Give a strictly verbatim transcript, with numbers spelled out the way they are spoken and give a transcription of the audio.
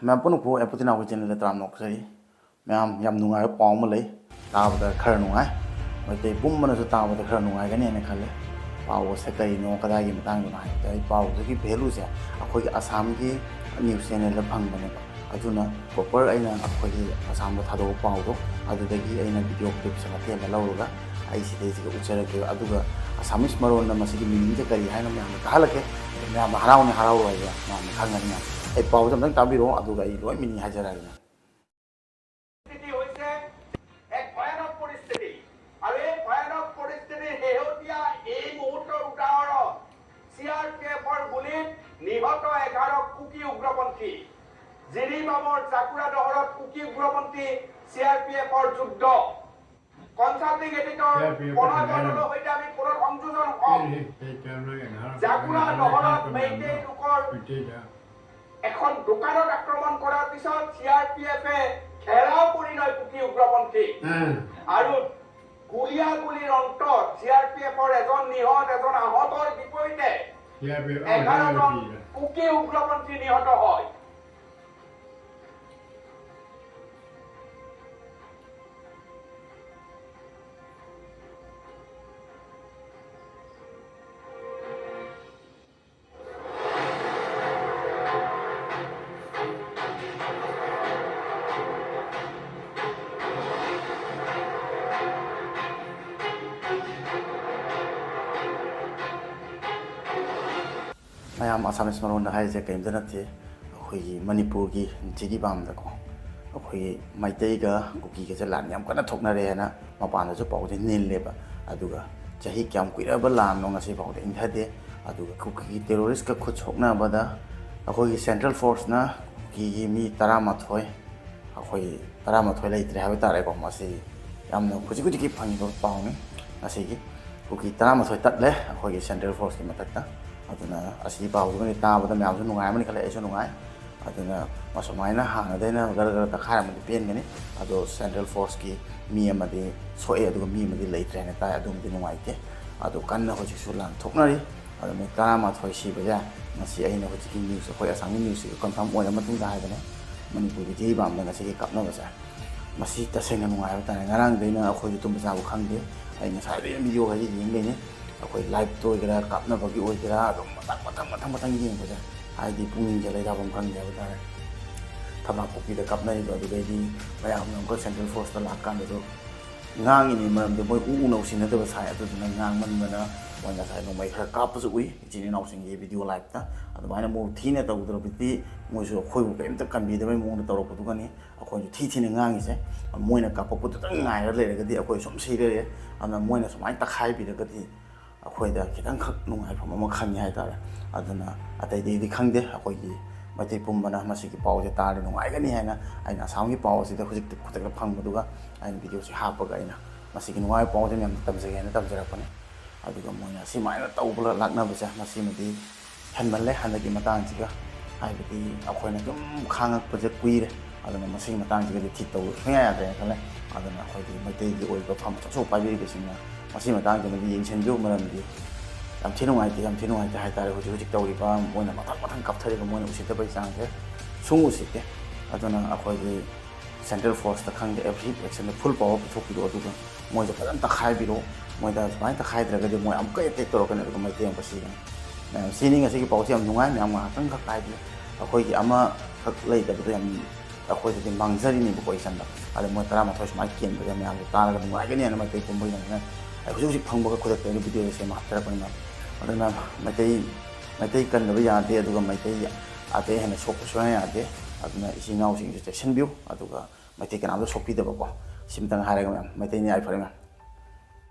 ꯃꯌꯥꯝ ꯄꯨꯝꯅꯃꯛꯄꯨ ꯑꯦꯝꯄꯣꯇꯤ ꯅꯥꯎꯒꯤ ꯆꯦꯅꯦꯜꯗ ꯇꯔꯥꯝꯅ ꯑꯣꯛꯆꯔꯤ꯫ ꯃꯌꯥꯝ, ꯌꯥꯝ ꯅꯨꯡꯉꯥꯏꯕ ꯄꯥꯎ ꯑꯃ ꯂꯩ꯫ ꯇꯥꯕꯗ ꯈꯔ ꯅꯨꯡꯉꯥꯏ꯫ ꯃꯩꯇꯩ ꯄꯨꯝꯕꯅꯁꯨ ꯇꯥꯕꯗ ꯈꯔ ꯅꯨꯡꯉꯥꯏꯒꯅꯤ ꯍꯥꯏꯅ ꯈꯜꯂꯦ꯫ ꯄꯥꯎ ꯑꯁꯦ ꯀꯔꯤꯅꯣ, ꯀꯗꯥꯏꯒꯤ ꯃꯇꯥꯡꯗꯅꯣ ꯍꯥꯏꯕꯗ, ꯑꯩ ꯄꯥꯎꯗꯨꯒꯤ value ꯁꯦ ꯑꯩꯈꯣꯏꯒꯤ ꯑꯁꯥꯝꯒꯤ news channel ꯗ ꯐꯪꯕꯅꯦꯕ꯫ ꯑꯗꯨꯅ proper ꯑꯩꯅ ꯑꯩꯈꯣꯏꯒꯤ ꯑꯁꯥꯝꯗ ꯊꯥꯗꯣꯛꯄ ꯄꯥꯎꯗꯣ, ꯑꯗꯨꯗꯒꯤ ꯑꯩꯅ video clip ꯁꯦ ꯃꯇꯦꯛ ꯑꯃ ꯂꯧꯔꯒ ꯑꯩ ꯁꯤꯗꯩꯁꯤꯗ ꯎꯠꯆꯔꯛꯀꯦ꯫ ꯑꯗꯨꯒ Assamese ꯃꯔꯣꯟꯗ ꯃꯁꯤꯒꯤ meaning ꯁꯦ ꯀꯔꯤ ꯍꯥꯏꯅꯣ ꯃꯌꯥꯝꯗ ꯇꯥꯍꯜꯂꯛꯀꯦ꯫ ꯃꯌꯥꯝꯅ ꯍꯔꯥꯎꯅꯤ, ꯍꯔꯥꯎꯔꯣꯏ ꯍꯥꯏꯕ ꯃꯌꯥꯝꯅ ꯈꯪꯒꯅꯤ꯫ ꯑꯩ ꯄꯥꯎꯁꯦ ꯑꯝꯇꯪ ꯇꯥꯕꯤꯔꯣ, ꯑꯗꯨꯒ ꯑꯩ ꯂꯣꯏ meaning ꯍꯥꯏꯖꯔꯛꯑꯒꯦ꯫ স্থিতি হৈছে এক ভয়ানক পৰিস্থিতি। আৰু এই ভয়ানক পৰিস্থিতিৰ শেহতীয়া এই মুহূৰ্তৰ উদাহৰণ চি আৰ পি এফৰ গুলীত নিহত এঘাৰ কুকি উগ্ৰপন্থী। জিৰিবামৰ জাকুৰা দহৰত কুকি উগ্ৰপন্থী চি আৰ পি এফৰ যুদ্ধ। কনচাল্টিং এডিটৰ প্ৰণয় বৰ্মনৰ সৈতে আমি ফোনত সংযোজন হওঁ। জাকুৰা দহৰত মেইটেই লোকৰ এখন দোকানত আক্ৰমণ কৰাৰ পিছত চি আৰ পি এফে ঘেৰাও কৰি লয় কুকি উগ্ৰপন্থী। আৰু গুলীয়াগুলীৰ অন্তত চি আৰ পি এফৰ এজন নিহত, এজন আহতৰ বিপৰীতে এঘাৰজন কুকি উগ্ৰপন্থী নিহত হয়। ꯃꯌꯥꯝ, Assamese ꯃꯔꯣꯟꯗ ꯍꯥꯏꯔꯤꯁꯦ ꯀꯔꯤꯝꯇ ꯅꯠꯇꯦ꯫ ꯑꯩꯈꯣꯏꯒꯤ ꯃꯅꯤꯄꯨꯔꯒꯤ ꯖꯤꯔꯤꯕꯥꯝꯗꯀꯣ, ꯑꯩꯈꯣꯏꯒꯤ ꯃꯩꯇꯩꯒ ꯀꯨꯀꯤꯒꯁꯦ ꯂꯥꯟ ꯌꯥꯝ ꯀꯟꯅ ꯊꯣꯛꯅꯔꯦ ꯍꯥꯏꯅ ꯃꯄꯥꯟꯗꯁꯨ ꯄꯥꯎꯁꯦ ꯅꯤꯜꯂꯦꯕ꯫ ꯑꯗꯨꯒ ꯆꯍꯤ ꯀꯌꯥꯝ ꯀꯨꯏꯔꯕ ꯂꯥꯟꯅꯣ ꯉꯁꯤ ꯐꯥꯎꯗ ꯏꯪꯊꯗꯦ꯫ ꯑꯗꯨꯒ ꯀꯨꯀꯤ terrorist ꯀ ꯈꯨꯠ ꯁꯣꯛꯅꯕꯗ ꯑꯩꯈꯣꯏꯒꯤ central force ꯅ ꯀꯨꯀꯤꯒꯤ ꯃꯤ ꯇꯔꯥꯃꯥꯊꯣꯏ, ꯑꯩꯈꯣꯏ ꯇꯔꯥꯃꯥꯊꯣꯏ ꯂꯩꯇ꯭ꯔꯦ ꯍꯥꯏꯕ ꯇꯥꯔꯦꯀꯣ꯫ ꯃꯁꯤ ꯌꯥꯝꯅ ꯍꯧꯖꯤꯛ ꯍꯧꯖꯤꯛꯀꯤ ꯐꯪꯉꯤꯕ ꯄꯥꯎꯅꯤ꯫ ꯉꯁꯤꯒꯤ ꯀꯨꯀꯤ ꯇꯔꯥꯃꯥꯊꯣꯏ ꯇꯠꯂꯦ ꯑꯩꯈꯣꯏꯒꯤ central force ꯀꯤ ꯃꯊꯛꯇ꯫ ꯑꯗꯨꯅ ꯑꯁꯤꯒꯤ ꯄꯥꯎꯁꯤꯃꯗꯤ ꯇꯥꯕꯗ ꯃꯌꯥꯝꯁꯨ ꯅꯨꯡꯉꯥꯏꯔꯝꯃꯅꯤ ꯈꯜꯂꯦ, ꯑꯩꯁꯨ ꯅꯨꯡꯉꯥꯏ꯫ ꯑꯗꯨꯅ ꯑꯁꯨꯃꯥꯏꯅ ꯍꯥꯟꯅꯗꯩꯅ ꯒꯔ ꯒꯔ ꯇꯛꯈꯥꯏꯔꯝꯃꯗꯤ ꯄꯦꯟꯒꯅꯤ꯫ ꯑꯗꯣ central force ꯀꯤ ꯃꯤ ꯑꯃꯗꯤ ꯁꯣꯛꯑꯦ, ꯑꯗꯨꯒ ꯃꯤ ꯑꯃꯗꯤ ꯂꯩꯇ꯭ꯔꯦ ꯍꯥꯏꯅ ꯇꯥꯏ꯫ ꯑꯗꯨꯃꯗꯤ ꯅꯨꯡꯉꯥꯏꯇꯦ꯫ ꯑꯗꯣ ꯀꯟꯅ ꯍꯧꯖꯤꯛꯁꯨ ꯂꯥꯟ ꯊꯣꯛꯅꯔꯤ꯫ ꯑꯗꯣ ꯃꯣꯏ ꯇꯔꯥꯃꯥꯊꯣꯏ ꯁꯤꯕꯁꯦ ꯉꯁꯤ ꯑꯩꯅ ꯍꯧꯖꯤꯛꯀꯤ ꯅ꯭ꯌꯨꯁ, ꯑꯩꯈꯣꯏ ꯑꯁꯥꯝꯒꯤ ꯅ꯭ꯌꯨꯁꯁꯤꯒ ꯀꯟꯐꯥꯔꯝ ꯑꯣꯏꯔ ꯃꯇꯨꯡꯗ ꯍꯥꯏꯕꯅꯦ, ꯃꯅꯤꯄꯨꯔꯒꯤ ꯖꯤꯔꯤꯕꯥꯝꯗ ꯉꯁꯤꯒꯤ ꯀꯥꯞꯅꯕꯁꯦ꯫ ꯃꯁꯤ ꯇꯁꯦꯡꯅ ꯅꯨꯡꯉꯥꯏꯕ ꯇꯥꯔꯦ꯫ ꯉꯔꯥꯡꯗꯩꯅ ꯑꯩꯈꯣꯏꯁꯨ ꯇꯨꯝꯕ ꯆꯥꯕ ꯈꯪꯗꯦ꯫ ꯑꯩ ꯉꯁꯥꯏꯗꯩ ꯚꯤꯗꯤꯑꯣ ꯈꯔꯁꯦ ꯌꯦꯡ ꯂꯩꯅꯤ꯫ ꯑꯩꯈꯣꯏ ꯂꯥꯏꯞꯇ ꯑꯣꯏꯒꯦꯔꯥ, ꯀꯥꯞꯅꯕꯒꯤ ꯑꯣꯏꯒꯦꯔꯥ, ꯑꯗꯨꯝ ꯃꯊꯪ ꯃꯊꯪ ꯃꯊꯪ ꯃꯊꯪ ꯌꯦꯡꯕꯁꯦ, ꯍꯥꯏꯗꯤ ꯄꯨꯛꯅꯤꯡꯁꯦ ꯂꯩꯇꯥꯐꯝ ꯈꯪꯗꯦ ꯍꯥꯏꯕ ꯇꯥꯔꯦ꯫ ꯊꯝꯕꯥꯜꯄꯣꯛꯄꯤꯗ ꯀꯥꯞꯅꯔꯤꯕ, ꯑꯗꯨꯗꯩꯗꯤ ꯃꯌꯥꯝꯅ ꯑꯃꯨꯛꯀ ꯁꯦꯟꯇ꯭ꯔꯦꯜ ꯐꯣꯔꯁꯇ ꯂꯥꯛꯀꯥꯟꯗꯁꯨ ꯉꯥꯡꯉꯤꯅꯤ, ꯃꯔꯝꯗꯤ ꯃꯣꯏ ꯎ ꯎꯅ ꯎꯁꯤꯟꯅꯗꯕ ꯁꯥꯏ꯫ ꯑꯗꯨꯗꯨꯅ ꯉꯥꯡꯃꯟꯗꯅ ꯃꯣꯏ ꯉꯁꯥꯏ ꯅꯣꯡꯃꯩ ꯈꯔ ꯀꯥꯞꯄꯁꯨ ꯎꯏ ꯏꯆꯤꯟ ꯏꯅꯥꯎꯁꯤꯡꯒꯤ ꯚꯤꯗꯤꯑꯣ ꯂꯥꯏꯞꯇ꯫ ꯑꯗꯨꯃꯥꯏꯅ ꯃꯑꯣꯡ ꯊꯤꯅ ꯇꯧꯗ꯭ꯔꯕꯗꯤ ꯃꯣꯏꯁꯨ ꯑꯩꯈꯣꯏꯕꯨ ꯀꯔꯤꯝꯇ ꯀꯟꯕꯤꯗꯕꯩ ꯃꯑꯣꯡꯗ ꯇꯧꯔꯛꯄꯗꯨꯒꯅꯤ ꯑꯩꯈꯣꯏꯁꯨ ꯊꯤ ꯊꯤꯅ ꯉꯥꯡꯉꯤꯁꯦ꯫ ꯃꯣꯏꯅ ꯀꯥꯞꯄꯛꯄꯗꯨꯇꯪ ꯉꯥꯏꯔ ꯂꯩꯔꯒꯗꯤ ꯑꯩꯈꯣꯏ ꯁꯨꯝ ꯁꯤꯔꯦ꯫ ꯑꯗꯨꯅ ꯃꯣꯏꯅ ꯁꯨꯃꯥꯏꯅ ꯇꯛꯈꯥꯏꯕꯤꯔꯒꯗꯤ ꯑꯩꯈꯣꯏꯗ ꯈꯤꯇꯪꯈꯛ ꯅꯨꯡꯉꯥꯏꯐꯝ ꯑꯃ ꯈꯪꯉꯤ ꯍꯥꯏꯇꯥꯔꯦ꯫ ꯑꯗꯨꯅ ꯑꯇꯩꯗꯩꯗꯤ ꯈꯪꯗꯦ, ꯑꯩꯈꯣꯏꯒꯤ ꯃꯩꯇꯩ ꯄꯨꯝꯕꯅ ꯃꯁꯤꯒꯤ ꯄꯥꯎꯁꯦ ꯇꯥꯔꯗꯤ ꯅꯨꯡꯉꯥꯏꯒꯅꯤ ꯍꯥꯏꯅ ꯑꯩꯅ ꯑꯁꯥꯝꯒꯤ ꯄꯥꯎ ꯑꯁꯤꯗ ꯍꯧꯖꯤꯛꯇ ꯈꯨꯗꯛꯇ ꯐꯪꯕꯗꯨꯒ ꯑꯩꯅ ꯚꯤꯗꯤꯑꯣꯁꯦ ꯍꯥꯞꯄꯒ ꯑꯩꯅ ꯃꯁꯤꯒꯤ ꯅꯨꯡꯉꯥꯏꯕ ꯄꯥꯎꯁꯦ ꯃꯌꯥꯝꯗ ꯇꯝꯖꯒꯦ ꯍꯥꯏꯅ ꯇꯝꯖꯔꯛꯄꯅꯤ꯫ ꯑꯗꯨꯒ ꯃꯣꯏꯅ ꯁꯤꯃꯥꯏꯅ ꯇꯧꯕ ꯂꯥꯛꯅꯕꯁꯦ ꯃꯁꯤꯃꯗꯤ ꯍꯦꯟꯃꯜꯂꯦ ꯍꯟꯗꯛꯀꯤ ꯃꯇꯥꯡꯁꯤꯒ꯫ ꯍꯥꯏꯕꯗꯤ ꯑꯩꯈꯣꯏꯅ ꯑꯗꯨꯝ ꯈꯥꯡꯉꯛꯄꯁꯦ ꯀꯨꯏꯔꯦ꯫ ꯑꯗꯨꯅ ꯃꯁꯤꯒꯤ ꯃꯇꯥꯡꯁꯤꯒꯗꯤ ꯊꯤꯠ ꯇꯧꯕ ꯁꯨꯡꯌꯥ ꯌꯥꯗ꯭ꯔꯦꯅ ꯈꯜꯂꯦ꯫ ꯑꯗꯨꯅ ꯑꯩꯈꯣꯏꯒꯤ ꯃꯩꯇꯩꯒꯤ ꯑꯣꯏꯕ ꯐꯝ ꯑꯆꯧ ꯑꯆꯧꯕ ꯄꯥꯏꯕꯤꯔꯤꯕꯁꯤꯡꯅ ꯃꯁꯤ ꯃꯇꯥꯡꯁꯤꯃꯗꯤ ꯌꯦꯡꯁꯤꯟꯕꯤꯌꯨ, ꯃꯔꯝꯗꯤ ꯌꯥꯝ ꯊꯤ ꯅꯨꯡꯉꯥꯏꯇꯦ, ꯌꯥꯝ ꯊꯤ ꯅꯨꯡꯉꯥꯏꯇꯦ ꯍꯥꯏꯇꯥꯔꯦ꯫ ꯍꯧꯖꯤꯛ ꯍꯧꯖꯤꯛ ꯇꯧꯔꯤꯕ ꯃꯣꯏꯅ ꯃꯊꯪ ꯃꯊꯪ ꯀꯥꯞꯊꯔꯤꯕ ꯃꯣꯏꯅ ꯎꯁꯤꯠꯇꯕꯒꯤ ꯆꯥꯡꯁꯦ ꯁꯨꯡ ꯎꯁꯤꯠꯇꯦ꯫ ꯑꯗꯨꯅ ꯑꯩꯈꯣꯏꯒꯤ ꯁꯦꯟꯇ꯭ꯔꯦꯜ ꯐꯣꯔꯁꯇ ꯈꯪꯗꯦ, ꯑꯦꯕ꯭ꯔꯤ ꯑꯦꯛꯁꯟꯗ ꯐꯨꯜ ꯄꯥꯋꯔ ꯄꯤꯊꯣꯛꯄꯤꯔꯣ, ꯑꯗꯨꯒ ꯃꯣꯏꯁꯦ ꯐꯖꯅ ꯇꯛꯈꯥꯏꯕꯤꯔꯣ꯫ ꯃꯣꯏꯗ ꯁꯨꯃꯥꯏꯅ ꯇꯛꯈꯥꯏꯗ꯭ꯔꯒꯗꯤ ꯃꯣꯏ ꯑꯃꯨꯛꯀ ꯑꯦꯇꯦꯛ ꯇꯧꯔꯛꯀꯅꯤ, ꯑꯗꯨꯒ ꯃꯩꯇꯩ ꯑꯃꯨꯛꯀ ꯁꯤꯒꯅꯤ꯫ ꯃꯌꯥꯝ ꯁꯤꯅꯤ꯫ ꯉꯁꯤꯒꯤ ꯄꯥꯎꯁꯦ ꯌꯥꯝ ꯅꯨꯡꯉꯥꯏ, ꯃꯌꯥꯝ ꯉꯥꯏꯍꯥꯛꯇꯪꯈꯛ ꯍꯥꯏꯗꯤ ꯑꯩꯈꯣꯏꯒꯤ ꯑꯃꯈꯛ ꯂꯩꯇꯕꯗꯣ ꯌꯥꯝ ꯑꯩꯈꯣꯏꯗꯗꯤ ꯃꯥꯡꯖꯔꯤꯅꯦꯕꯀꯣ ꯏꯆꯟꯗ꯫ ꯑꯗꯣ ꯃꯣꯏ ꯇꯔꯥꯃꯥꯊꯣꯏ ꯁꯨꯃꯥꯏꯅ ꯀꯦꯟꯕꯁꯦ ꯃꯌꯥꯝꯁꯦ ꯇꯥꯔꯒ ꯅꯨꯡꯉꯥꯏꯒꯅꯤ ꯍꯥꯏꯅ ꯃꯩꯇꯩ ꯄꯨꯝꯕꯒꯤꯗꯃꯛꯇ ꯑꯩ ꯍꯧꯖꯤꯛ ꯍꯧꯖꯤꯛ ꯐꯪꯕꯒ ꯈꯨꯗꯛꯇ ꯑꯩꯅ ꯚꯤꯗꯤꯑꯣꯁꯦ ꯁꯦꯝꯃ ꯍꯥꯞꯆꯔꯛꯄꯅꯤ ꯃꯌꯥꯝ꯫ ꯑꯗꯨꯅ ꯃꯩꯇꯩ, ꯃꯩꯇꯩ ꯀꯟꯗꯕ ꯌꯥꯗꯦ, ꯑꯗꯨꯒ ꯃꯩꯇꯩ ꯑꯇꯩ ꯍꯦꯟꯅ ꯁꯣꯛꯄ ꯁꯨꯡꯌꯥ ꯌꯥꯗꯦ꯫ ꯑꯗꯨꯅ ꯏꯆꯤꯟ ꯏꯅꯥꯎꯁꯤꯡꯁꯨ ꯆꯦꯛꯁꯤꯟꯕꯤꯌꯨ, ꯑꯗꯨꯒ ꯃꯩꯇꯩ ꯀꯅꯥꯝꯇ ꯁꯣꯛꯄꯤꯗꯕꯀꯣ꯫ ꯁꯤꯝꯇꯪ ꯍꯥꯏꯔꯒ ꯃꯌꯥꯝ, ꯃꯩꯇꯩꯅ ꯌꯥꯏꯐꯔꯦ ꯃꯌꯥꯝ꯫